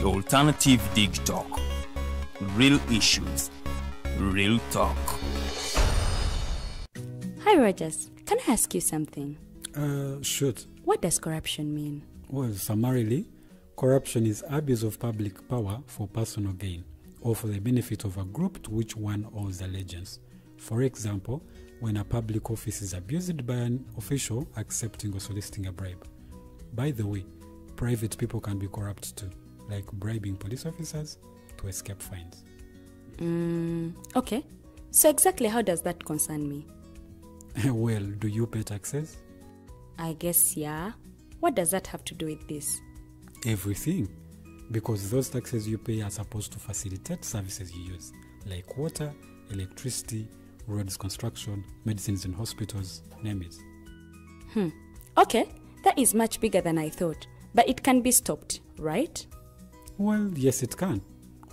Alternative Digitalk. Real issues, real talk. Hi, Rogers. Can I ask you something? Shoot. What does corruption mean? Well, summarily, corruption is abuse of public power for personal gain or for the benefit of a group to which one owes allegiance. For example, when a public office is abused by an official accepting or soliciting a bribe. By the way, private people can be corrupt too, like bribing police officers to escape fines. Okay. So exactly how does that concern me? Well, do you pay taxes? I guess, yeah. What does that have to do with this? Everything. Because those taxes you pay are supposed to facilitate services you use, like water, electricity, roads construction, medicines in hospitals, name it. Okay, that is much bigger than I thought. But it can be stopped, right? Well, yes, it can.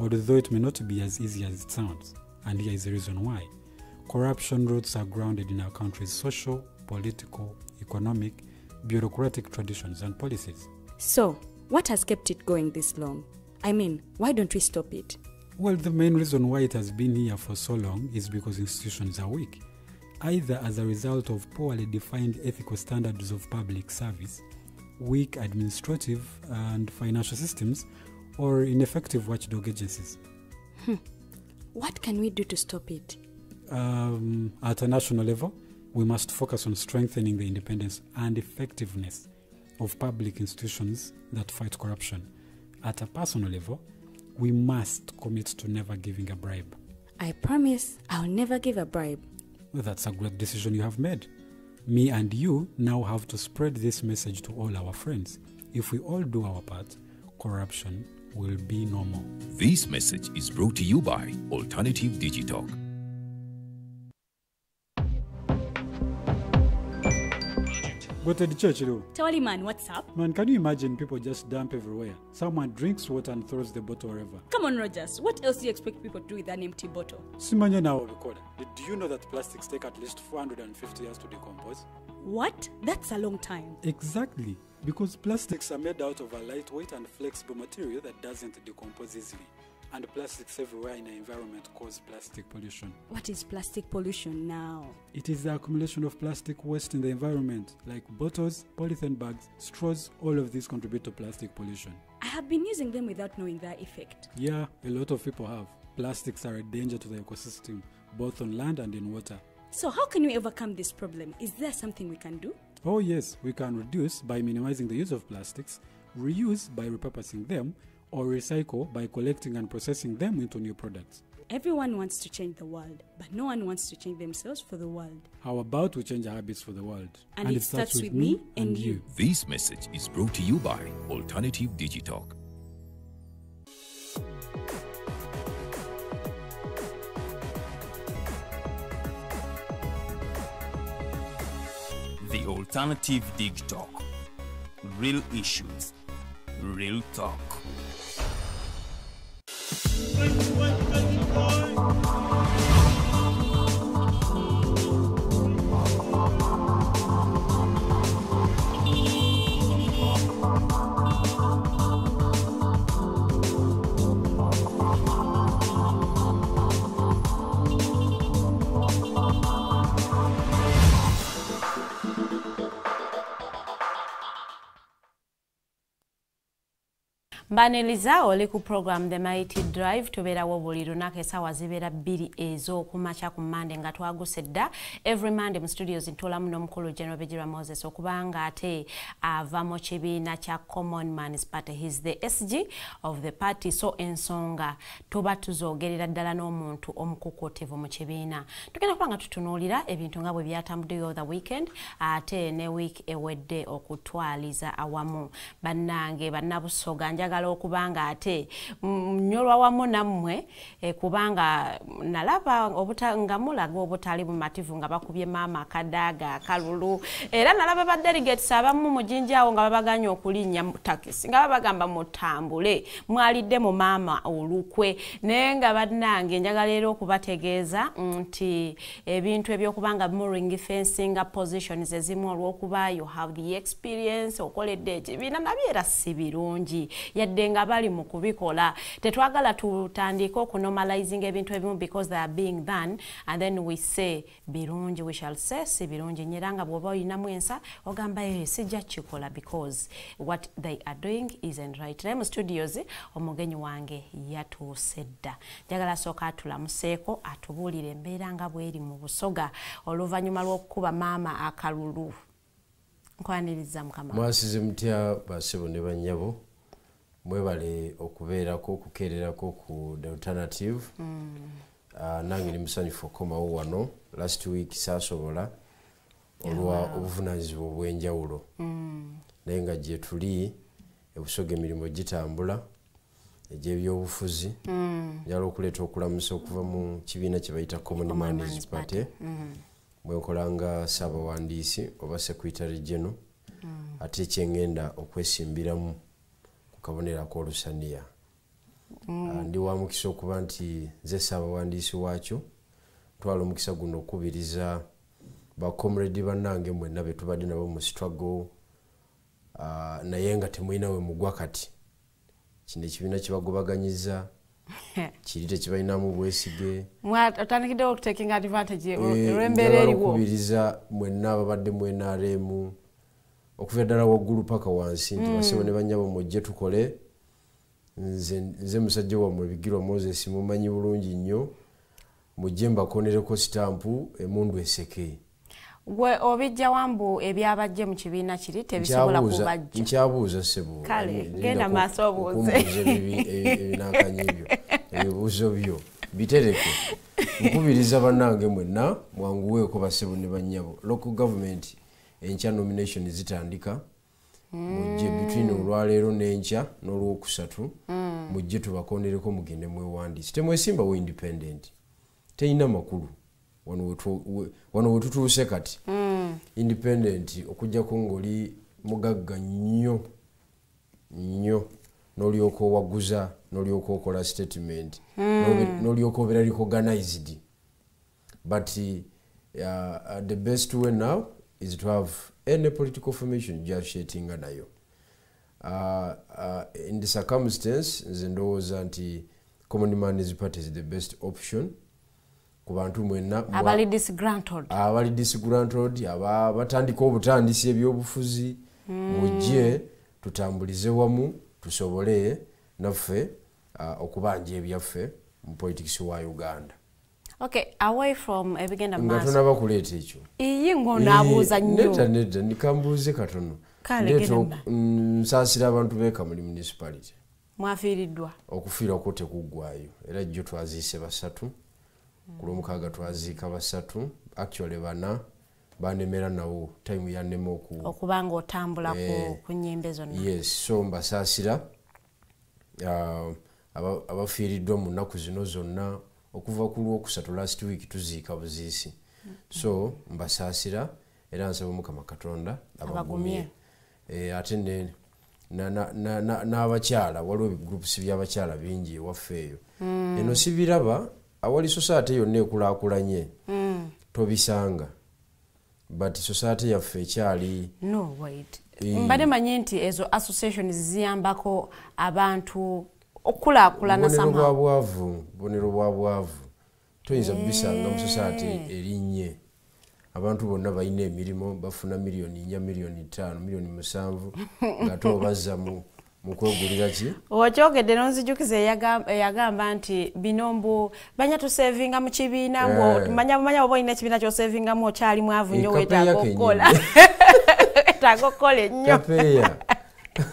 Although it may not be as easy as it sounds. And here is the reason why. Corruption roots are grounded in our country's social, political, economic, bureaucratic traditions and policies. So, what has kept it going this long? I mean, why don't we stop it? Well, the main reason why it has been here for so long is because institutions are weak, either as a result of poorly defined ethical standards of public service, weak administrative and financial systems, or ineffective watchdog agencies. What can we do to stop it? At a national level, we must focus on strengthening the independence and effectiveness of public institutions that fight corruption. At a personal level, we must commit to never giving a bribe. I promise I'll never give a bribe. Well, that's a great decision you have made. Me and you now have to spread this message to all our friends. If we all do our part, corruption will be no more. This message is brought to you by Alternative Digitalk. Go to the church, though. Tawali man, what's up? Man, can you imagine people just dump everywhere? Someone drinks water and throws the bottle wherever. Come on, Rogers. What else do you expect people to do with an empty bottle? Simanya now, did you know that plastics take at least 450 years to decompose? What? That's a long time. Exactly. Because plastics are made out of a lightweight and flexible material that doesn't decompose easily. And plastics everywhere in the environment cause plastic pollution. What is plastic pollution now? It is the accumulation of plastic waste in the environment, like bottles, polythene bags, straws, all of these contribute to plastic pollution. I have been using them without knowing their effect. Yeah, a lot of people have. Plastics are a danger to the ecosystem, both on land and in water. So how can we overcome this problem? Is there something we can do? Oh yes, we can reduce by minimizing the use of plastics, reuse by repurposing them, or recycle by collecting and processing them into new products. Everyone wants to change the world, but no one wants to change themselves for the world. How about we change our habits for the world? And it starts with me and you. This message is brought to you by Alternative Digitalk. The Alternative Digitalk. Real issues, real talk. Mbaniriza oli ku program The Mighty Drive tubeerawo buli lunaku essaawa zibeera 2 ez'okumakya ku Monday nga twaguse dda. Every Monday mu studios ntuulamu n'omukulu General Bigirwa Moses okubanga ate ava mu kibiina kya Common Man's Party. He's the SG of the party, so ensonga tuba tuzoogerera ddala n'omuntu omukukuutivu mu kibiina. Tugenda kuba nga tutunuulira ebintu nga bwe byatambuddeyo over the weekend ate ne week ewedde okutwaliza awamu. Bannange bannabusoga njagala okubanga ate nnyolwa wamu nammwe kubanga nalaba nga mulaga obutali bumativu nga bakubye maama akadaaga akalulu, era nalaba ba delegates abamu mu Jinja awo nga babaganya okulinnya takisi nga babagamba mutambule mwalidde mu maama olukwe. Naye nga bannange njagala era okubategeeza nti ebintu ebyokubanga mu fencing positions ezimu olw'okuba you have the experience okoledde ekibiina nabyo era si birungi. Yadde nga bali mu kubikola, tetwagala tutandike okunormalizing ebintu ebimu because they are being done and then we say birungi. We shall say si birungi nnyo, era nga bw'oba olinamu ensa ogamba, "Sijja kikola because what they are doing isn't right." Naye mu studios omugenyi wange yatuuse dda. Njagala sooka atulamuseeko, atubuulire embeera nga bweri mu Busoga oluvannyuma lw'okukuba maama akalulu. Nkwaniriza, mukama. Mwasize mutya, basebo ne bannyabo? Mwebale okubeerako, okukeererako ku The Alternative. Nange ndi musanyufu okukomawo wano. Last week saasobola olwa obuvunanyizibwa obw'enjawulo. Naye nga gye tuli ebusoga emirimu gitambula egy'ebyobufuzi. Njagala okuleeta okulamusa okuva mu kibiina kye bayita Common Man's Party, mwenkola nga saabawandiisi oba secretary general. Ate kyengenda okwesimbiramu ku kabonero ak'olusaniya. Ndi wa mukisa okuba nti nze saabawandiisi waakyo. Ntwala omukisa guno okukubiriza bacomrade bannange mwenna be tubadde nabo mu struggle, naye nga temulina we mugwa. Kati kino ekibiina kibagobaganyiza, kiri tekibalinamu bwesige. Otandikiddewo okutakinga advantage olw'embeera eriwo. Okubiriza mwenna ababadde mu NRM okuva ddala waggulu paka wansi nti basebo ne bannyabo, mujje tukole. Nze musajja wammwe Bigirwa Moses, mumanyi bulungi nnyo. Mujje mbakonereko sitampu, emundu eseke. Gwe obijja wambu ebyabajje mu kibiina kiri tebisobola kubajja. Nkyabuuza, ssebo. Kale genda maaso obuuze. Ebinakanyi byo, ebibuuzo byo bitereke. Nkubiriza bannange mwenna, mwanguweeko, basebo ne bannyabo. Local government enkya nomination zitandika. Mujje between olwaleero n'enkya n'olwokusatu, mujje tubakonereko, mugende mwewandiise. Temwesimbawo independent, terina makulu. Wano wetutuuse kati, independent okugjako ng'oli mugagga nnyo nnyo, n'olyoka owaguza, n'olyoka okola statement, n'olyoka obeera recognized. But the best way now is to have any political formation gy'associatinga nayo. In the circumstance, nze ndowooza nti Common Man's Party is the best option ku bantu mwenna abali disgruntled. Abali disgruntled, batandika obutandisi ebyobufuzi, mujje tutambulize wamu, tusobole naffe okubanja ebyaffe mu politics wa Uganda. Okay, away from ebigenda nga maaso. Tonaba kuleeta ekyo. Iyi ng'onaabuuza nnyo. Nedda, nedda, nikambuuze katono. Kale, Ndeeta genda. Nsaasira abantu b'e Kamuli municipality. Mwafiiriddwa. Okufiirako tekuggwayo, era jjo twaziise basatu, ku lwomukaaga twaziika basatu, actually bana. Banemera nawo time yanema oku okuba nga otambula ku nnyimbe zonna. Yes, so mbasaasira abafiiriddwa mu nnaku zino zonna okuva ku lwokusatu last week, tuziika buziisi. So mbasaasira era nsaba Omukama Katonda abagumye. Abagumye. Ate n'abakyala, waliwo ebigroups by'abakyala bingi ewaffe eyo. Eno sibiraba awali society yonna ekulaakulanye, tobisanga, but society yaffe ekyali No, wait, mbadde manyi nti ezo associations ziyambako abantu okukulaakulana bubonero bwa somehow. bwavu, bubonero bwa bwavu. Toyinza kubisanga mu society erinnye. Abantu bonna balina emirimu, bafuna 4 miliyoni, 5 miliyoni, 7 miliyoni, ng'ate obazza mu kwegulira ki? Okyogedde nonzijukiza eyagamba nti bino mbu banya tusevinga mu kibiina mbu manya manya oba olina ekibiina kyosevingamu okyali mwavu nnyo, Eh, weetaaga kapeeya okukola, weetaaga okukola ennyo. Kapeeya,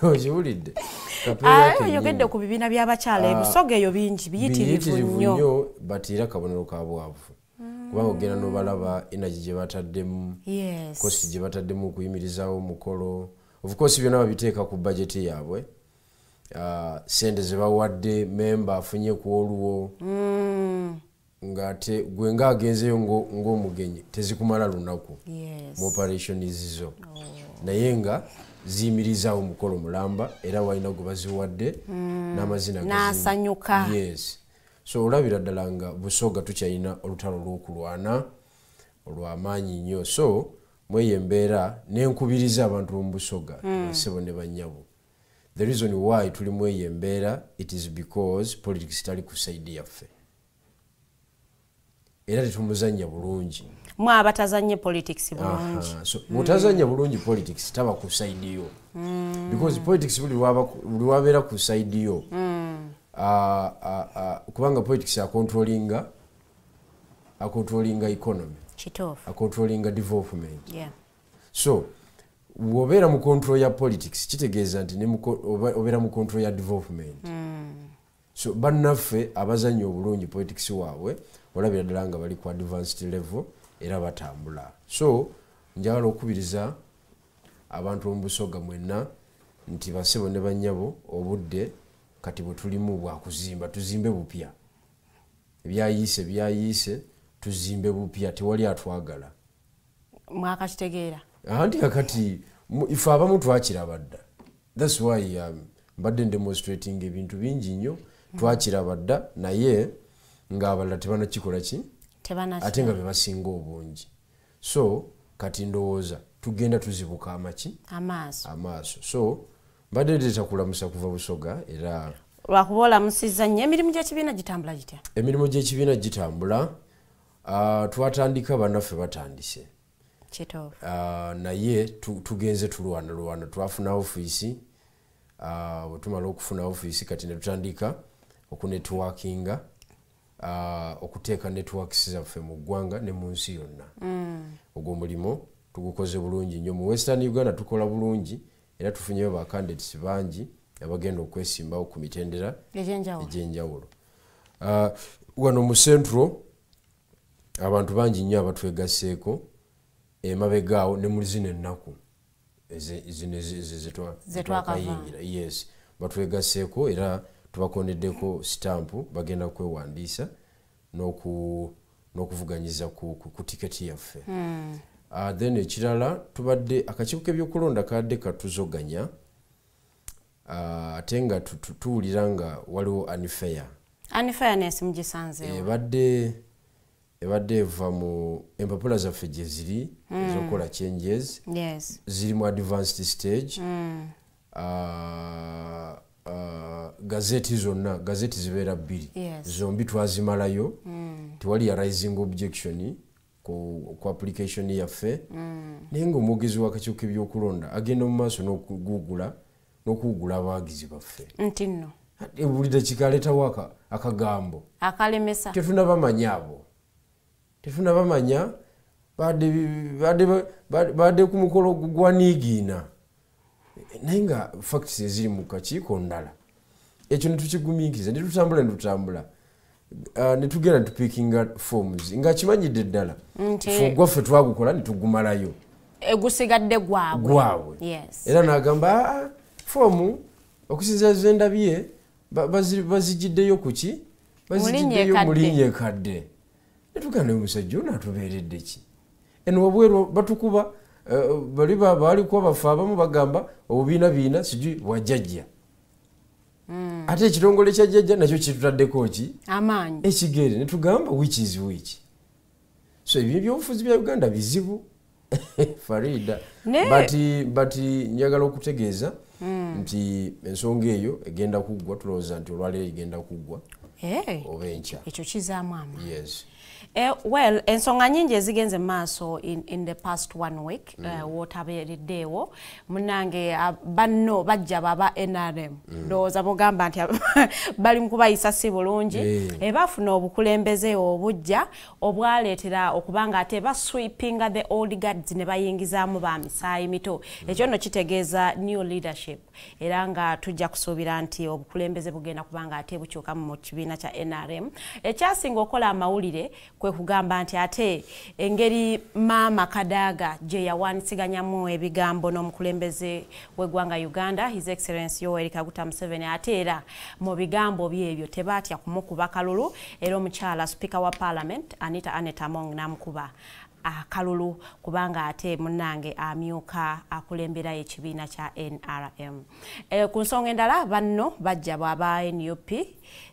okiwulidde? Kapeeya kennyini. Oyogedde ku bibiina by'abakyala, Ah, ebusoga eyo bingi, biyitirivu biyitirivu nnyo. Nnyo, but era kabonero ka bwavu, kubanga ogenda n'obalaba energy gye bataddemu, cost gye bataddemu okuyimirizaawo omukolo. Of course byonna babiteeka ku budget yaabwe. Sente ze bawadde memba afunye ku olwo, ng'ate gwe ng'agenzeyo ng'omugenyi tezikumala lunaku mu operations zo, naye nga ziyimirizaawo omukolo mulamba, era walina gwe baziwadde n'amazina N'asanyuka. Yes, so olabira ddala nga Busoga tukyalina olutalo lw'okulwana olw'amaanyi nnyo. So mweyo embeera nenkubiriza abantu b'omu Busoga, basebo ne bannyabo, The reason why tulimu eyo embeera, it is because politics tali ku side yaffe, era tetumuzannya bulungi. Mwe abatazannye politics bulungi. So bw'otazannya bulungi politics, taba ku side yo, because politics buli lwabeera ku side yo, kubanga politics acontrollinga economy, acontrollinga development. So bw'obeera mu control ya politics, kitegeeza nti obeera mu control ya development. So bannaffe abazannya obulungi politics waabwe, olabira ddala nga bali ku advanced level era batambula. So njagala okubiriza abantu omu Busoga mwenna nti basebo ne bannyabo, obudde kati bwe tulimu bwakuzimba, tuzimbe bupya. Ebyayiise byayiise, tuzimbe bupya, tewali atwagala. Mwakakitegeera? Anti kakati ife abamu twakiraba dda. That's why mbadde demonstrating ebintu bingi nnyo. Twakiraba dda, naye ng'abalala tebanakikola ki, ate nga be basinga obungi. So kati ndowooza tugenda tuzibuka amaki, amaaso. So mbadde ndeeta kulamusa kuva Busoga era. Lwakuba olamusizza nnyo. Emirimu gy'ekibiina gitambula gitya? Emirimu gy'ekibiina gitambula. Twatandika, bannaffe batandise. Naye tugenze tulwana lwana. Twafuna ofiisi. Bwe tumala okufuna ofiisi, kati ne tutandika okunetworkinga, okuteeka networks zaffe mu ggwanga ne mu nsi yonna. Ogwo omulimu tugukoze bulungi nnyo. Mu Western Uganda tukola bulungi era tufunyeyo ba candidates bangi abagenda okwesimbawo ku mitendera egy'enjawulo. Wano mu Central abantu bangi nnyo abatwegasseeko emabegaawo ne mu zino ennaku zino zetwakayingira. Yes, batwegasseeko era tubakoneddeko sitampu, bagenda kwewandiisa n'okuvuganyiza ku tiketi yaffe. Then ekirala, tubadde akakiiko k'ebyokulonda kadde katuzoganya, ate nga tuwulira nga waliwo unfair. Unfairness mugisanzeewo? Ebadde eva mu empapula zaffe gye ziri ezokukola changes. Ziri mu advanced stage. Gazeti zonna, gazeti zibeera bbiri, zombi twazimalayo. Tewali ya rising objection ku application yaffe, naye ng'omwogezi w'akakiiko k'ebyokulonda agenda mu maaso n'okuwugula abawagizi baffe. Nti nno buli dakiika aleetawo akagambo akalemesa. Tetunabamanya abo, tetunabamanya. Badde ku mukolo gwa niigiina, naye nga facts eziri mu kakiiko ndala. Ekyo netukigumiikiriza, netutambula, netutambula, netugenda netupikinga forms nga kimanyidde ddala gwaffe twagukola netugumalayo. Egusigadde gwabwe. Gwabwe. Era n'agamba foomu okusinziira zendabye bazigiddeyo kuki, bazigiddeyo mu linnya ekadde. Netugamba, omusajja ono atubeeredde ki? Eno wabweru batukuba, bali balikuwa bafe abamu bagamba obubiina biina sijui bwajjajja. Ate ekitongole kya jjajja nakyo kitutaddeko ki, amaanyi, ekigere. Netugamba, which is which? So ebyo ebyobufuzi bya Uganda bizibu, Farida. But njagala okutegeeza nti ensonga eyo egenda kuggwa. Tulowooza nti olwaleero egenda kuggwa oba enkya. Ekyo kizaamu amaanyi. Yes. Well, ensonga nyingi ezigenze maaso in the past one week wootabeereddeewo munange. Banno bajja baba NRM, ndowooza mugamba nti bali mu kubayisa si bulungi. Bafuna obukulembeze obujja obwaleetera okubanga ate basweepinga the old guards ne bayingizaamu ba misaayi mito. Ekyo nno kitegeeza new leadership, era nga tujja kusuubira nti obukulembeze bugenda kubanga ate bukyukamu mu kibiina kya NRM. Ekyasinga okukola amawulire kwe kugamba nti ate engeri Maama Kadaga gye yawanisiganyamu ebigambo n'omukulembeze w'eggwanga Uganda, His Excellency Yoweri Kaguta Museveni, ate era mu bigambo byebyo tebaatya kumukuba kalulu, era omukyala Speaker wa Parliament Anita Annet Among n'amukuba akalulu kubanga ate munnange amyuka akulembera ekibiina kya NRM. Ku nsonga endala, banno bajja bwaba NUP.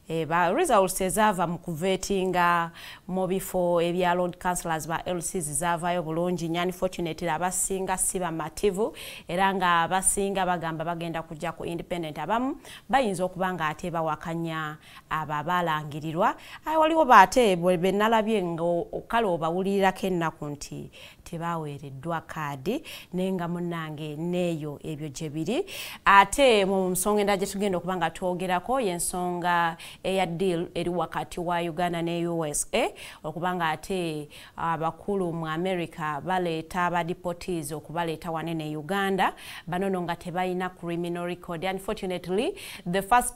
Ba results ezaava mu kuvetinga mu bifo ebya Lord Councillors ba LCs zaavaayo bulungi nnyo. Unfortunately, abasinga si bamativu era nga abasinga bagamba bagenda kujja ku independent. Abamu bayinza okuba nga ate bawakanya abo abalangirirwa. Waliwo baate be nalabye nga kale obawulirirako ennaku nti tebaweereddwa kaadi, naye nga munnange neeyo ebyo gye biri. Ate mu nsonga endala gye tugenda okuba nga twogerako y'ensonga eya deal eri wakati wa Uganda ne USA, okuba nga ate abakulu mu America baleeta aba deportees okubaleeta wane ne Uganda banono nga tebalina criminal record. Unfortunately, the first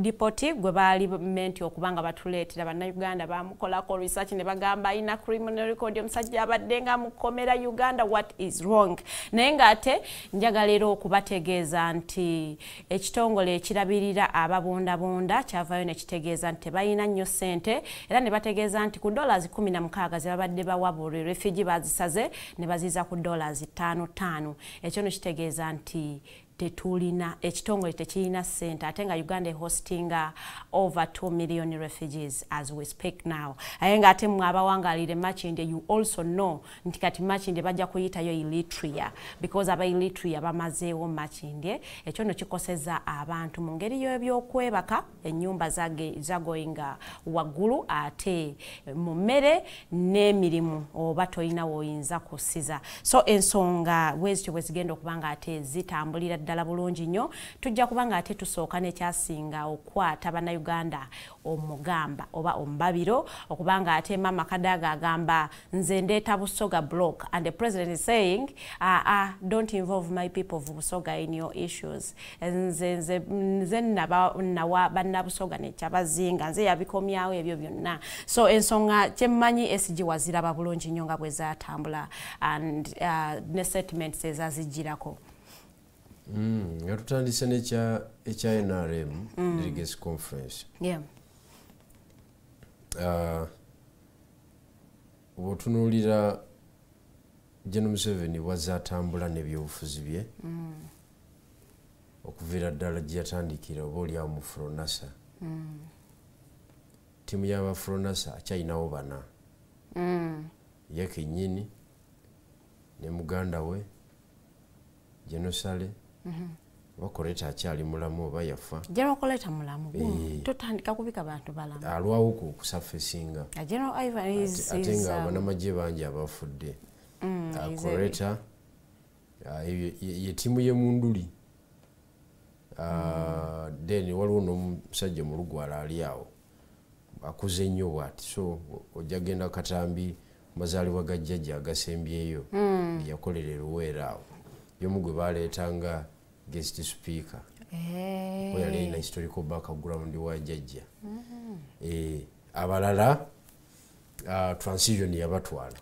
deportee gwe baali meant okuba nga batuleetera, Bannayuganda bamukolako research ne bagamba alina criminal record, omusajja abadde nga mukomera Uganda, what is wrong? Naye ng'ate njagala era okubategeeza nti ekitongole ekirabirira ababundabunda kyavayo ne kitegeeza nti tebalina nnyo ssente, era ne bategeeza nti ku $16 ze babadde bawa buli refugee bazisaze ne baziza ku $5.5. Ekyo no kitegeeza nti tetulina, ekitongole tekirina ssente, ate nga Uganda ehostinga over 2 million refugees as we speak now. Aye nga ate mmwe abawangalire Makindye, you also know nti kati Makindye bajja kuyitayo Eritrea because aba Eritrea bamazeewo Makindye. Ekyo nno kikoseza abantu mu ngeri y'ebyokwebaka, ennyumba zagoyinga waggulu, ate mu mmere n'emirimu oba tolina w'oyinza kusiza. So ensonga bwezityo bwe zigenda okuba nga ate zitambulira ddala bulungi nnyo. Tujja kuba nga ate tusooka n'ekyasinga okwata Bannayuganda omugamba oba omubabiro, okuba nga ate Mama Kadaga agamba nze ndeeta Busoga block, and the president is saying, "Don't involve my people of Busoga in your issues. Nze nze nze nawa bannabusoga nekyabazinga, nze yabikomyawo ebyo byonna." So ensonga kyemmanyi SG waziraba bulungi nnyo nga bwe zatambula and ne statements ezazijjirako. Nga tutandise nekya ekya NRM delegates conference. Bw'otunuulira General Museveni bwazze atambula n'ebyobufuzi bye okuviira ddala gye yatandikira oba oliawo mu Fronasa, ttiimu y'aba Fronasa akyalinawo bana, ye kennyini ne muganda we Genosale, oba Koreta akyali mulamu oba yafa. General Koleta mulamu. Totandika kubika bantu balamu. Alwawo ku kusurfacinga. General Ivan is ate nga bannamagye bangi abafudde. Koreta ye ttiimu ye Munduli. Then waliwo n'omusajja mulugwala ali awo akuze nnyo bw'ati, so ojja genda katambi mazaalibwa ga jjajja agasembyeyo yakolera eruweera awo, y'omu gwe baleetanga guest speaker. We yali alina historical background wa jjajja. Abalala transition yabatwala.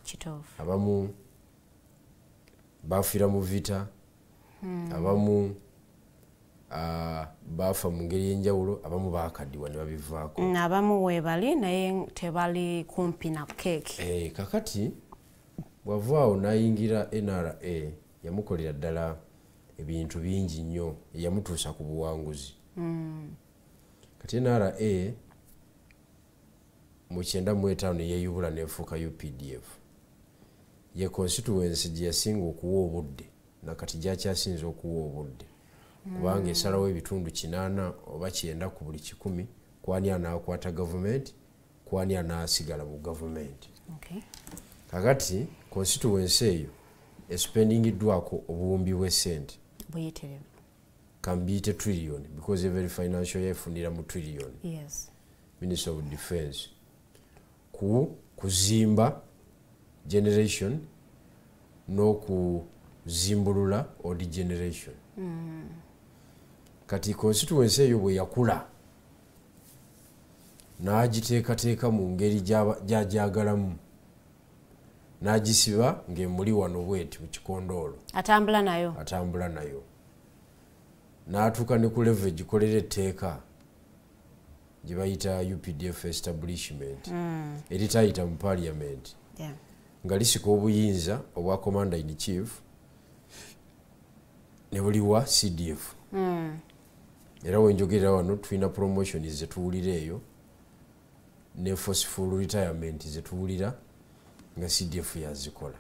Abamu bafiira mu vita, abamu bafa mu ngeri y'enjawulo, abamu bakaddiwa ne babivaako. Abamu weebali naye tebali kumpi na keeki. Kakati bw'avaawo n'ayingira NRA, yamukolera ddala ebintu bingi nnyo, yamutuusa ku buwanguzi. Kati NRA mu 95 yeeyubula n'efuuka UPDF. Ye constituency gye yasinga okuwa obudde nakati gyakyasinze okuwa obudde, kubanga esalawo ebitundu 8 oba 9 ku buli 100 kwani anaakwata gavumenti, kwani anaasigala mu gavumenti. Kakati constituency eyo espendingiddwako obuwumbi bw'essente buyitirivu, kambiyite trillion because every financial year efunira mu trillion. Minister of Defense ku kuzimba generation n'okuzimbulula old generation. Kati constituency eyo bwe yakula n'agiteekateeka mu ngeri gy'agyagalamu, n'agisiba ng'emuli wano bweti mu kikondoolo, atambula nayo, atambula nayo n'atuuka ne ku level egikolera etteeka gye bayita UPDF establishment, eritayita mu parliament, nga lisika obuyinza obwa commander in chief ne buliwa CDF. Era wenjogerera wano tulina promotion zetuwulira eyo ne forceful retirement zetuwulira nga CDF yazikola.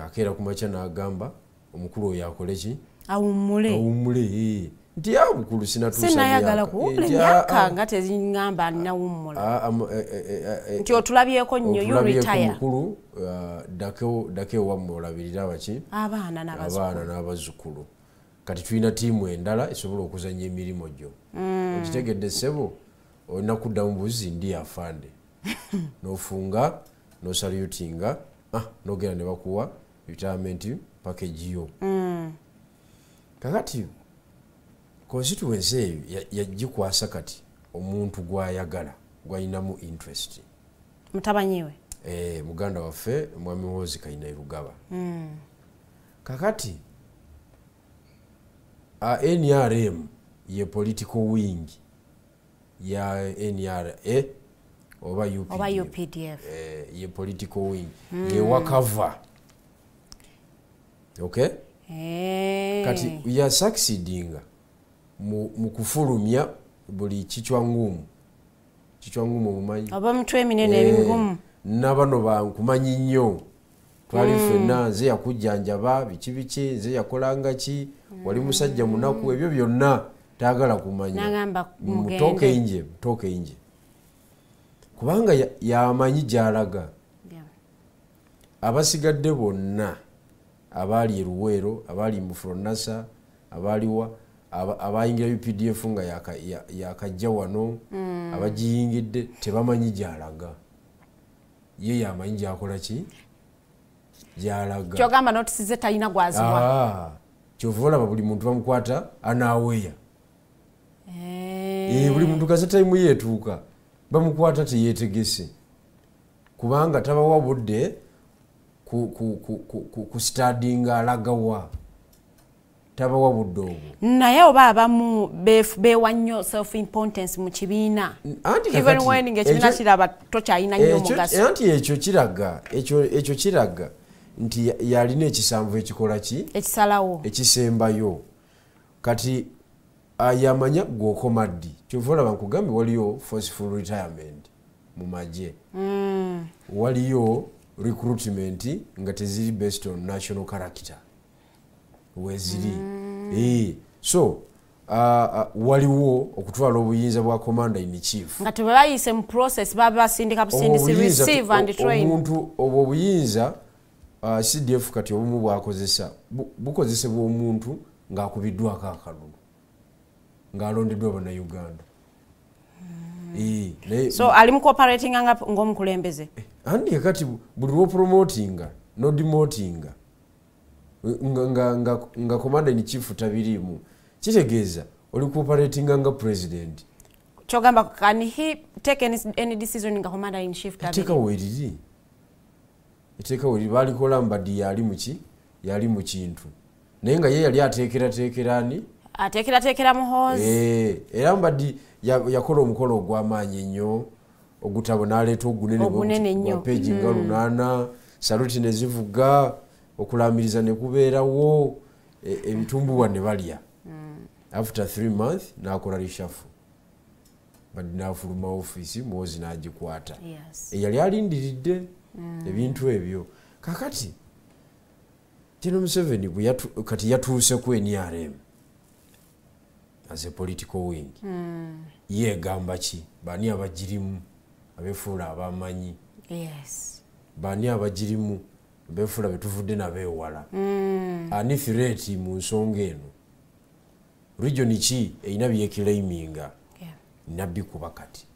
Akeera ku makya n'agamba omukulu oyo akole ki? Awummule. Nti abukulu sinatuusa sinayagala kuwummula emyaka nga teziŋŋamba nawummula. Nti otulabyeko nnyo, you retire. Mukulu ddako ewammwe olabirira abaki? Abaana n'abazzukulu. Kati tulina ttiimu endala esobola okuzannya emirimu gyo. Okitegedde ssebo, olina kuddamu buzi ndi afande. N'ofunga, n'osalutinga, n'ogenda ne bakuwa retirement package yo. Kakati constituency eyo yagikwasa kati omuntu gw'ayagala, gw'alinamu interest. Mutabanyi we? Muganda waffe Mwami Muhoozi Kainerugaba. Kakati NRM ye political wing ya NRA oba UPDF. Oba UPDF. Ye political wing. Ye wakava. Okay? Kati ya succeedinga mu kufulumya buli kichwa ngumu. Kichwa ngumu mumanyi. Oba mutwe minene ebigumu. Nabano bankumanyi nnyo. Twali ffenna nze yakujjanjaba biki biki, nze yakolanga ki, wali musajja munaku, ebyo byonna taagala kumanya. Nagamba mutooke nje, mutooke nje. Kubanga yamanyi gy'alaga. Abasigadde bonna abaali e Luweero, abaali mu Fronasa, abaaliwa abayingira UPDF nga yakajja wano, abagiyingidde tebamanyi gy'alaga. Ye yamanyi gy'akola ki? Gy'alaga. Kyogamba notice ze talina gw'aziwa. Kyova olaba buli muntu bamukwata anaaweya. Buli muntu kasita tayimu yeetuuka bamukwata teyeetegese, kubanga tabawa budde ku stadinga alagawa. Tabawa budde obwo. Naye oba abamu beewa nnyo self importance mu kibiina. Even when ng'ekibiina kiraba tokyalina nnyo mugaso. Anti ekyo kiraga, ekyo kiraga nti yalina ekisanvu ekikola ki? Ekisalawo. Ekisembayo. Kati yamanya gw'okoma ddi. Kyova olaba nkugambye waliyo forceful retirement mu magye. Waliyo recruitment nga teziri based on national character. Weziri. So waliwo okutwala obuyinza bwa commander in chief. Nga tebayise mu process baba basindika busindisi receive and train. Omuntu obwo obuyinza CDF kati obumu bwakozesa bukozesebwa omuntu ng'akubiddwako akalulu, ng'alondeddwa Bannayuganda. So ali mu cooperating ng'omukulembeze. Andi kati buli lw'opromotinga n'odemotinga nga commander in chief tabiriimu, kitegeeza oli cooperatinga nga president. Kyogamba can he take any decision nga commander in chief tabiriimu? Etteeka weeriri. Etteeka weeriri baalikola Mbadi yali muki? Yali mu kintu. Naye nga ye yali ateekerateekera ani? Ateekerateekera Muhoozi. Era Mbadi yakola omukolo ogw'amaanyi ennyo ogutabo n'aleeta ogunene gwa peegi nga 8, saluti ne zivuga, okulamiriza ne kubeerawo, ebitumbuwa ne balya. After 3 months n'akola reshuffle. Mbadi n'afuluma ofiisi, Muhoozi n'agikwata. Eyali alindiridde ebintu ebyo. Kakati General Museveni kati yatuuse ku NRM as a political wing. Ye gamba ki? Bani abagirimu abefuula abamanyi? Bani abagirimu abefuula betuvudde nabo ewala? Ani threat mu nsonga eno? Region ki erina byeclaiminga? Nabbi kuba kati.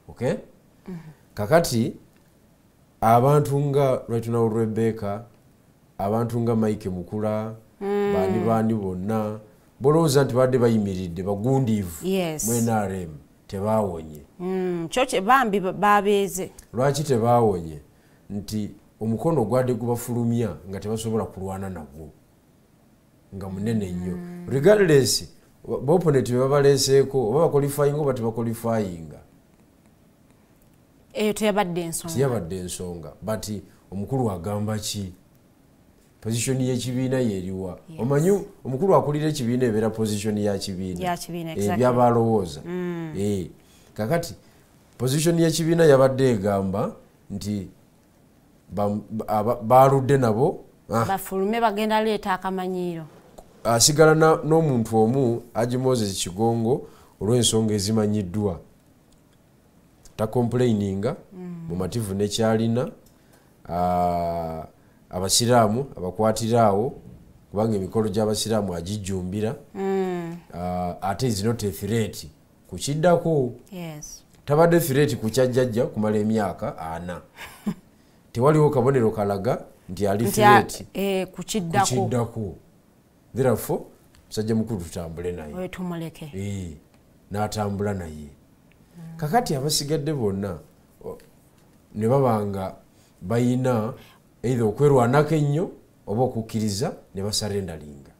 Okay? Kakati abantu nga right now Rebecca, abantu nga Mike Mukula, bani bonna bolowooza nti badde bayimiridde bagundiivu mu NRM, tebaawonye. Kyo bambi babeeze. Lwaki tebaawonye? Nti omukono gwadde gubafulumya nga tebasobola kulwana nagwo, nga munene nnyo. Regardless opponent be babaleeseeko oba baqualifyinga oba tebaqualifyinga, eyo teyabadde ensonga. Teyabadde ensonga. But omukulu agamba ki? Position y'ekibiina yeriwa. Omanyi omukulu akulira ekibiina ebeera position ya kibiina. Ya kibiina, exactly. Ebyabalowooza. Kakati position y'ekibiina yabadde egamba nti baludde nabo bafulume bagenda leeta akamanyiiro. Asigala n'omuntu omu Haji Moses Kigongo olw'ensonga ezimanyiddwa. Takomplaininga mumativu nekyalina. Abasiraamu abakwatira awo kubanga emikolo gy'abasiraamu agijjumbira. Ate is not a threat kukiddako. Tabadde threat ku kyajjajja kumala emyaka 4. Tewaliwo kabonero kalaga nti ali threat kukiddako. Therefore musajja mukulu tutambule naye. Tumuleke. N'atambula naye. Kakati abasigadde bonna ne babanga bayina either okwerwanako ennyo oba okukkiriza ne basarendalinga.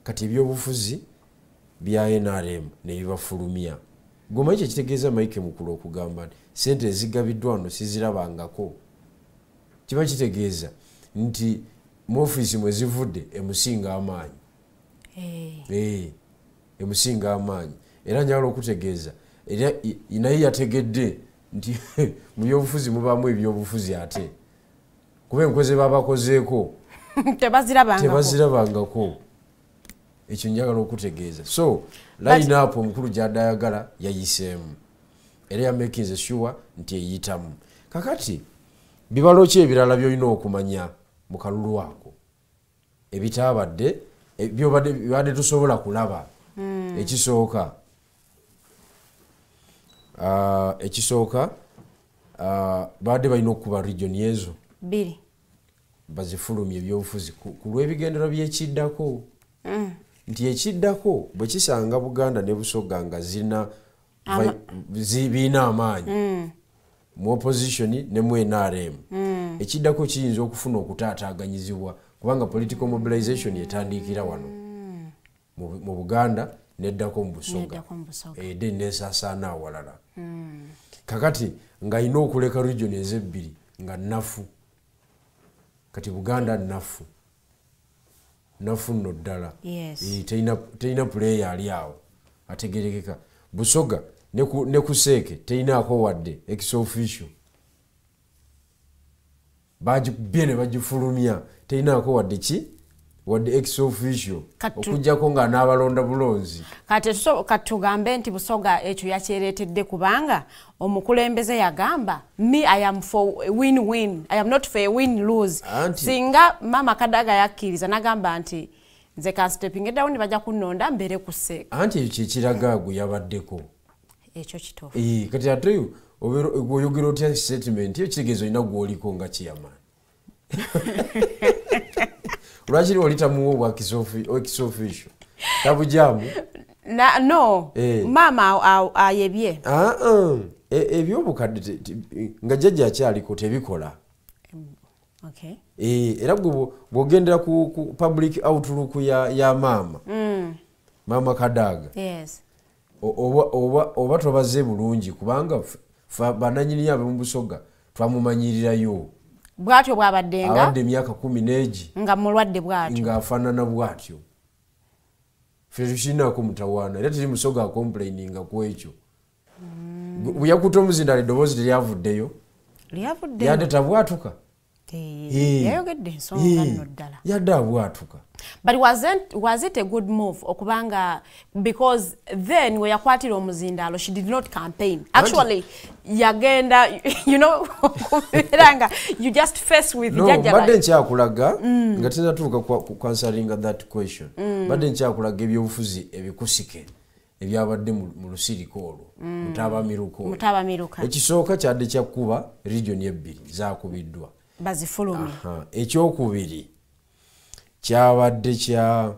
Kati ebyobufuzi bya NRM ne bibafulumya. Gomanyi kye kitegeeza Mike Mukulu okugamba nti ssente ezigabiddwa wano sizirabangako. Kiba kitegeeza nti mu ofiisi mwe zivudde emusinga amaanyi. Emusinga amaanyi. Era njagala okutegeeza era naye yategedde nti mu byobufuzi mubaamu ebyobufuzi ate. Kuba enkwe ze babakozeeko tebazirabangako. Ekyo njagala okutegeeza. So line up omukulu gy'adde ayagala yayiseemu. Era yamakinze sure nti eyitamu. Kakati bibalo ki ebirala by'olina okumanya mu kalulu ako ebitabadde byobadde tusobola kulaba? Ekisooka badde balina okukuba region ezo bbiri bazifulumye ebyobufuzi ku lw'ebigendero by'ekiddako. Nti ekiddako bwe kisanga Buganda ne Busoga nga zirina biina amaanyi mu opposition ne mu NRM, ekiddako kiyinza okufuna okutaataaganyizibwa kubanga political mobilization etandikira wano mu Buganda neddako mu Busoga, then nesaasaana awalala. Kakati ng'alina okuleka region ezebbiri nga nnafu. Kati Buganda nnafu nno ddala. Terina player ali awo ategerekeka. Busoga ne kuseeke terinaako wadde ex officio. Bagikubye ne bagifulumya, terinaako wadde ki? Wadde ex officio. Okuggyako nga n'abalonda bulonzi. Kati tugambe nti Busoga ekyo yakyereetedde kubanga omukulembeze yagamba me I am for win-win, I am not for win lose. Singa Mama Kadaga yakkiriza n'agamba nti nze ka stepping down bajja kunnonda mbeere ku seeka. Anti ekyo kyekiraga gwe yabaddeko. Ekyo kituufu. Kati ate oyogera otya statement eyo kitegeeza olina gw'oliko nga chairman. Lwaki oli tamuwa obwa ex officio? Tabujaamu? No, maama ayebye. Ebyobukadde nga jjajja akyaliko tebikola. Era gwe bw'ogendera ku public outlook ya maama. Maama Kadaga. Oba tobaze bulungi kubanga bannannyini abe mu Busoga twamumanyirirayo. Bw'atyo bw'abaddenga abadde emyaka 10 nga mulwadde bw'atyo ng'afaanana bw'atyo. Ffe tukirinaako mutawaana era teri Musoga acomplaininga ku ekyo. Bwe yakutte omuzindaalo eddoboozi teryavuddeyo. Yadde tabwatuka. Yayogedde ensonga nno ddala. Yadde abwatuka. But was it a good move okubanga because then we yakwatira omuzindaalo she did not campaign. Actually yagenda you know kubeeranga you just face with jjajja. Mbadde nkyakulaga nga tennatuuka ku answering that question. Mbadde nkyakulaga ebyobufuzi ebikusike ebyabadde mu lusirika olwo mutabamiruka. Ekisooka kyadde kyakkuba region ebbiri zaakubiddwa bazifulumye. Ekyokubiri kyabadde kya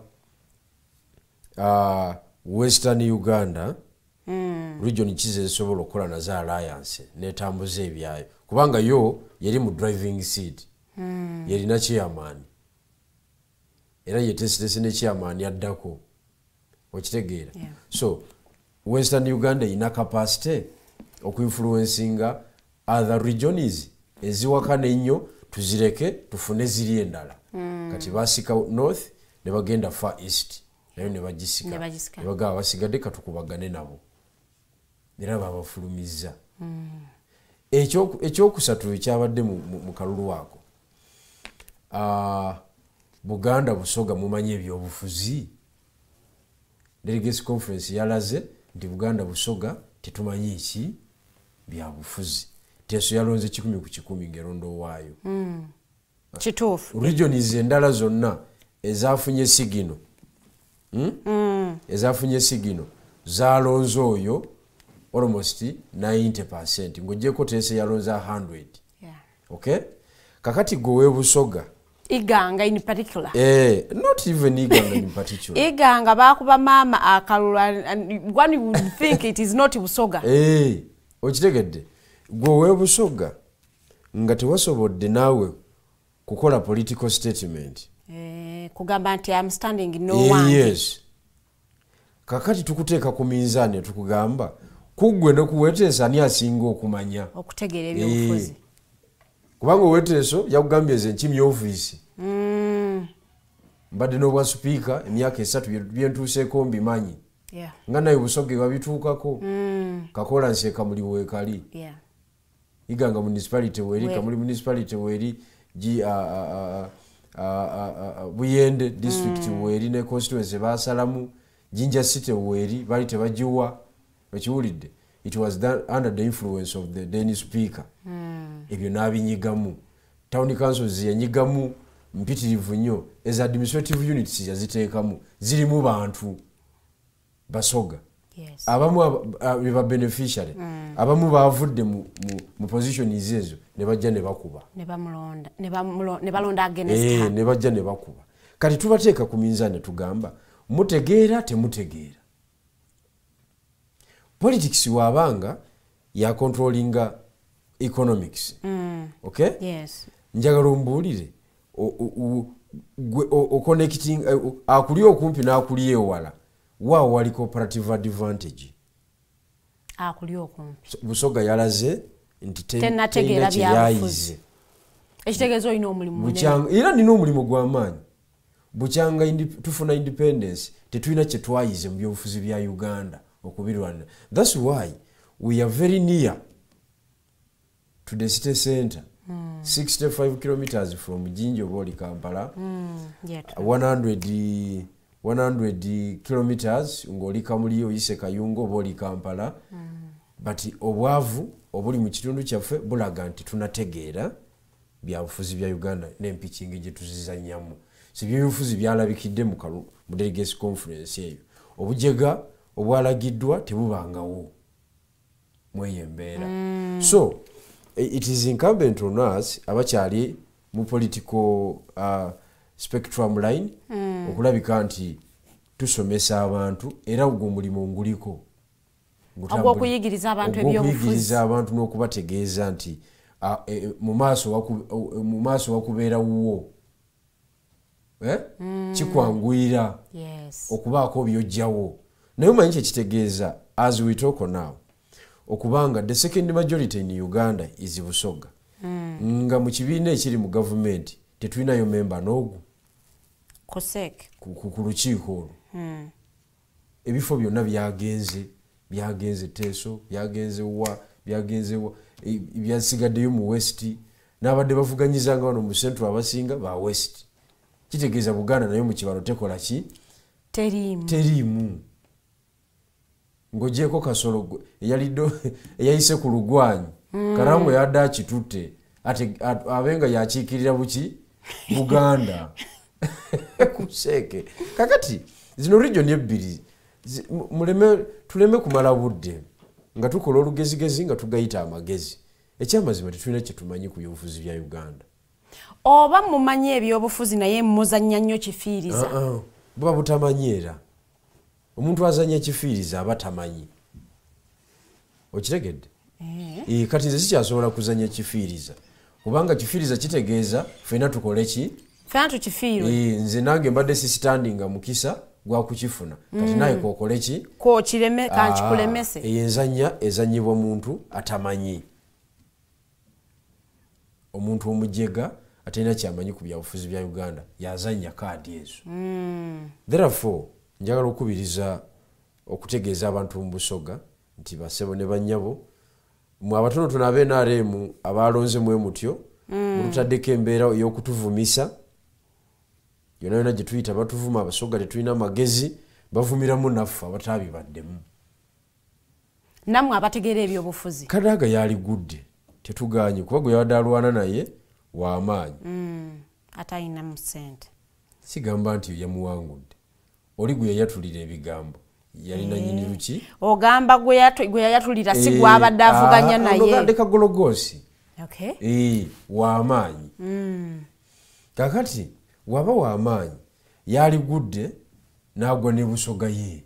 Western Uganda region kize esobola okukola nazo alliance netambuza ebyayo kubanga yo yeri mu driving seat, yerina chairman era yetesitese ne chairman yaddako okitegeera. So Western Uganda erina capacity okuinfluencinga other regions eziwakana ennyo tuzireke tufune ziri endala. Kati basika north ne bagenda far east nayo ne bagisika, ne bagaba basigadde katukubagane nabo, era babafulumizza. Ekyokusatu ekyabadde mu kalulu ako, Buganda Busoga mumanyi ebyobufuzi. Delegates conference yalaze nti Buganda Busoga tetumanyi ki byabufuzi. Teso yalonze 100 ku 100 ng'erondo waayo. Kituufu. Regions endala zonna ezafunye sigino, ezafunye sigino zalonze oyo almost 90%, ng'ogyeko Teso yalonze 100. Okay? Kakati gwe Busoga, Iganga in particular. Not even Iganga in particular. Iganga bakuba mama akalulu, and one would think it is not Busoga. Okitegedde. Gwe Busoga nga tewasobodde naawe kukola political statement. Kugamba nti I'm standing no one. Yes. Kakati tukuteeka ku minzaani tukugamba kuggwe ne kuweteesa ani asinga okumanya okutegeera ebyobufuzi. Kubanga oweteeso yakugambye nze nkimye ofiisi. Mbadde n'obwa sipiika emyaka 3 byentuuseeko mbimanyi. Nga naye Busoga babituukako. Kakola nsi Kamuli weekali. Iganga municipality weeri, Kamuli municipality weeri, Buyende district weeri ne constituency baasalamu, Jinja city weeri bali tebagiwa. Okiwulidde? It was done under the influence of the then speaker. Ebyo n'abinyigamu. Town councils yanyigamu mpitirivu nnyo. Eza administrative units yaziteekamu. Zirimu bantu Basoga. Abamu ba beneficiary. Abamu bavudde mu position ezo ne bajja ne bakuba. Ne balonda against her. Ne bajja ne bakuba. Kati tubateeka ku minzaani tugamba mutegeera temutegeera. Politics wabanga ya controllinga economics. Okay? Yes. Njagala ombuulire connecting akuli okumpi n'akuli ewala wa wali cooperative advantage. Akuli okumpi. Busoga yalaze nti tenategeera byabufuzi. Ekitegeeza olina omulimu munene. Era nina omulimu gw'amaanyi. Bukyanga tufuna independence tetulina kye twayize mu byobufuzi bya Uganda okubirwana. That's why we are very near to the city center. 65 kilometers from Jinja oba Kampala. 100 kilometers ng'oli Kamuli oyise Kayunga oba oli Kampala. But obwavu obuli mu kitundu kyaffe bulaga nti tunategeera byabufuzi bya Uganda n'empikingi gye tuzizannyamu. Si byobufuzi byalabikidde mu delegates conference eyo. Obujega obwalagiddwa tebubangawo mweyo embeera. So it is incumbent on us abakyali mu political spectrum line okulabika nti tusomesa abantu, era ogwo omulimu nguliko ogw'okuyigiriza abantu ebyobufuzi, abantu n'okubategeeza nti mu maaso wakubeera wuwo. Kikwanguyira okubaako by'ojjawo. Naye omanyi kye kitegeeza as we talk now, okubanga the second majority in Uganda is Busoga. Nga mu kibiina ekiri mu gavumenti tetulinayo memba n'ogu ku lukiiko olwo. Ebifo byonna byagenze Teso, byagenze wa, byasigaddeyo mu West, n'abadde bavuganyizanga wano mu Central abasinga ba West. Kitegeeza Buganda nayo mu kibalo tekola ki? Teriimu. Ng'ogyeko Kasolo eyayise ku lugwanyi, Karango yadde akitutte ate abenga yakiikirira buki Buganda. Kuseeke. Kakati zino region ebbiri tuleme kumala budde nga tukola olugezigezi nga tugayita amagezi. Ekyamazima tetulina kye tumanyi ku byobufuzi bya Uganda. Oba mumanyi ebyobufuzi naye muzannya nnyo kifiiriza. Buba butamanyi era. Omuntu azannya kifiiriza aba tamanyi. Okitegedde? Kati nze sikyasobola kuzannya kifiiriza. Kubanga kifiiriza kitegeeza ffenna tukole ki? Ffenna tukifiirwe. Nze nange mbadde sisitandinga mukisa gwa kukifuna. Kati naye kokole ki? Kokireme, kankikulemese. Eyo enzannya ezannyibwa muntu atamanyi. Omuntu omujega atalina kyamanyi ku byabufuzi bya Uganda yazannya kaadi ezo. Therefore njagala okubiriza okutegeeza abantu mu Busoga nti basebo ne bannyabo mwe abatonotono abe NRM abalonze mwe mutyo, mututaddeko embeera ey'okutuvumisa yonna yonna gye tuyita batuvuma. Abasoga tetulina magezi, bavumiramu naffe abatabibaddemu, nammwe abategeera ebyobufuzi. Kadaga yaligudde, tetuganye, kuba gwe yabadde alwana naye w'amaanyi. Atayinamu ssente. Sigamba nti yamuwangudde, oli gwe yayatulira ebigambo yalina nyini luki. Ogamba gwe yayatulira si gwabadde avuganya naye. Ndeka Gologosi w'amaanyi. Kakati waba w'amaanyi yaligudde n'agwa ne Busoga ye,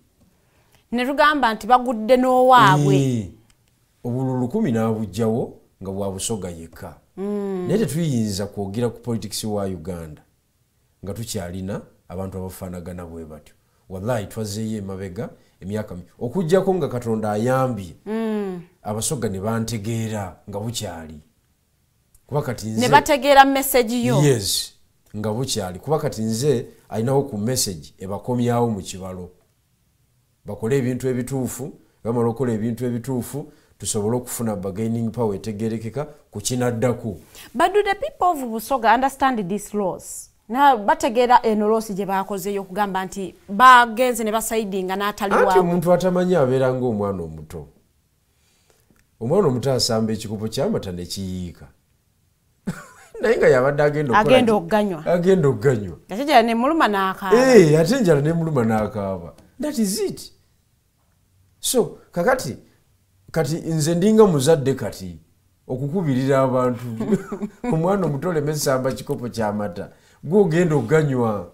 ne tugamba nti bagudde n'owaabwe. Obululu 10 n'abugjawo nga bwa Busoga yekka. Naye tetuyinza kwogera ku politics wa Uganda nga tukyalina abantu abafaanagana bwe batyo. Wallahi twazeeyo emabega emyaka, okuggyako nga Katonda ayambye Abasoga ne bantegeera nga bukyali, kuba kati nze ne bategeera message yo. Yes, nga bukyali, kuba kati nze alinawo ku message ebakomyawo mu kibalo, bakole ebintu ebituufu. Bamala okukola ebintu ebituufu, tusobole okufuna bargaining power etegerekeka ku kinaddako. But do the people of Busoga understand this loss? Na bategeera eno loss gye bakozeeyo okugamba nti bagenze ne basaidinga n'atali Anti waabwe? Omuntu atamanyi abeera ng'omwana omuto. Omwana omuto asamba ekikopo ky'amata ne kiyiika, naye nga yabadde agenda okukola Agenda ki? okuganywa. Agenda okuganywa. Ate enjala nemuluma n'akaaba. Ate enjala nemuluma n'akaaba. That is it. So kakati kati nze ndinga muzadde kati okukubirira abantu, omwana omuto oleme samba kikopo ky'amata, gwogenda okuganywa.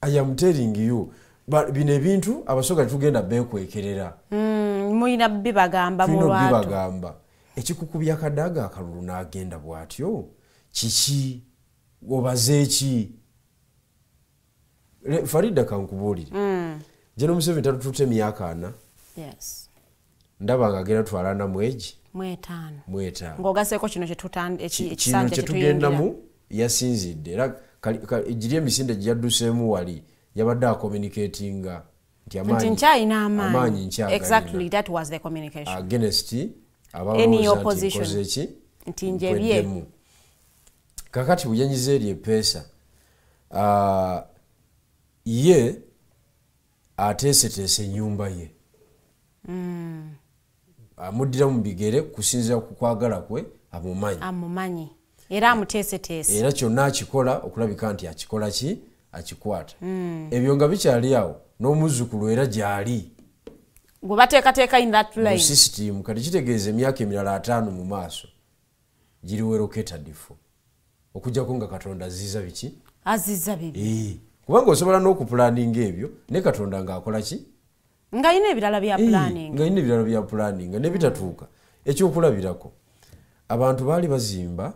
I am telling you, bino ebintu Abasoga tetugenda beekwekerera. Mulina bibagamba mu Tulina lwatu. okubibagamba. Ekikukubya Kadaga akalulu n'agenda bw'atyo kiki? Obaze ki? Farida, kankubuulire. General Museveni tatututte emyaka 40. Ndaba nga agenda twala 45. 50. 50. Ng'ogaseeko kino Kino ekisanja kyetugendamu. kyetuyingira. Yasinzidde era giri emisinde gye yadduseemu wali yabadde acommunicatinga nti Nti nkyalina amaanyi amaanyi. Nkyagayina. Exactly, that was the communication. Against Any abalowooza nti opposition. nkoze ki? Nti njebye. Mpweddemu. Kakati bwe eri epeesa, ye ateeseteese ennyumba ye, amuddira mu bigere kusinziira ku kwagala kwe amumanyi. Amumanyi era amuteeseteese. Era kyonna akikola okulabika nti akikola ki, akikwata. Ebyo nga bikyali awo, n'omuzzukulu era gy'ali gwe bateekateeka in that mu line. System kati kitegeeza emyaka emirala 50 mu maaso giri well catered for, okuggyako nga Katonda aziza biki? Aziza bibi. Kubanga osobola n'okupulaninga ebyo ne Katonda ng'akola ki? Ng'alina ebirala bya planning. Ng'alina ebirala bya planning ne bitatuuka. Ekyokulabirako, abantu baali bazimba,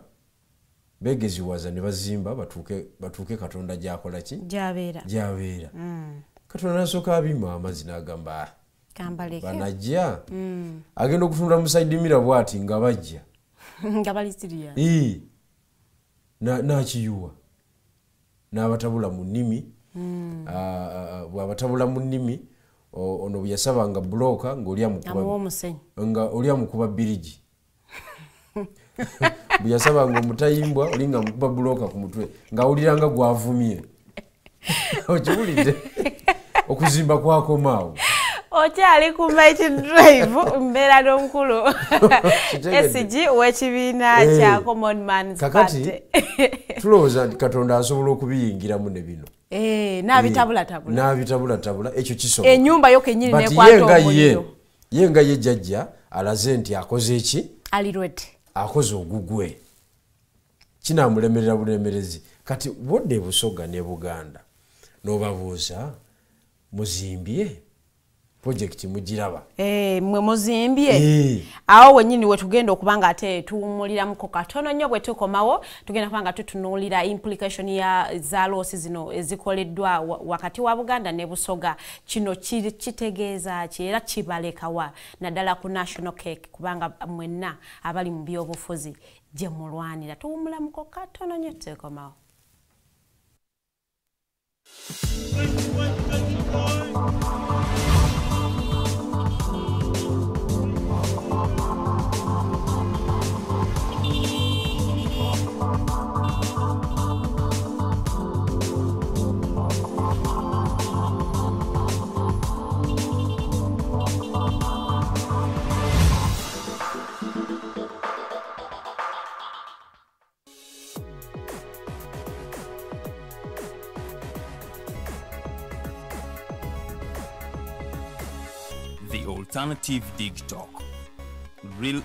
begeziwaza ne bazimba batuuke Katonda gy'akola ki? Gy'abeera. Gy'abeera. Katonda nasooka abimma amazzi n'agamba, "Ah, Kambaleke." banajja." Agenda okutunula mu side mirror bw'ati nga bajja nga bali serious. N'akiyuwa n'abatabula mu nnimi. Bw'abatabula mu nnimi, ono bwe yasabanga bulooka ng'oli amukuba Amuwa omusenyu. Nga oli amukuba birigi. Bwe yasabanga omutayimbwa, oli nga amukuba bulooka ku mutwe ng'awulira nga gw'avumye. Okiwulidde? Okuzimba kwakomaawo. Okyali ku Mighty Drive, mbeera n'omukulu Kitegedde. SG w'ekibiina kya Common Man's Kakati Party. tulowooza nti Katonda asobola okubiyingiramu ne bino N'abitabulatabula. N'abitabulatabula, ekyo kisoboka. Ennyumba yo kennyini But n'ekwata ye nga ye omuliro. Ye nga ye jjajja alaze nti akoze eki? Ali ready. Akoze ogugwe, kinaamulemerera bulemerezi. Kati bodde e Busoga ne Buganda n'obabuuza, muzimbye? Project mugiraba. Mwe muzimbye. Awo wennyini we tugenda okubanga ate tuwummuliramuko katono nnyo. Bwe tukomawo tugenda kubanga tutunuulira implication ya za LOS zino ezikoleddwa wakati wa Buganda ne Busoga. Kino kitegeeza ki era kibalekawa naddala ku national cake, kubanga mwenna abali mu byobufuzi gye mulwanira. Tuwummulamuko katono nnyo, tukomawo. The Alternative Dig Talk. Real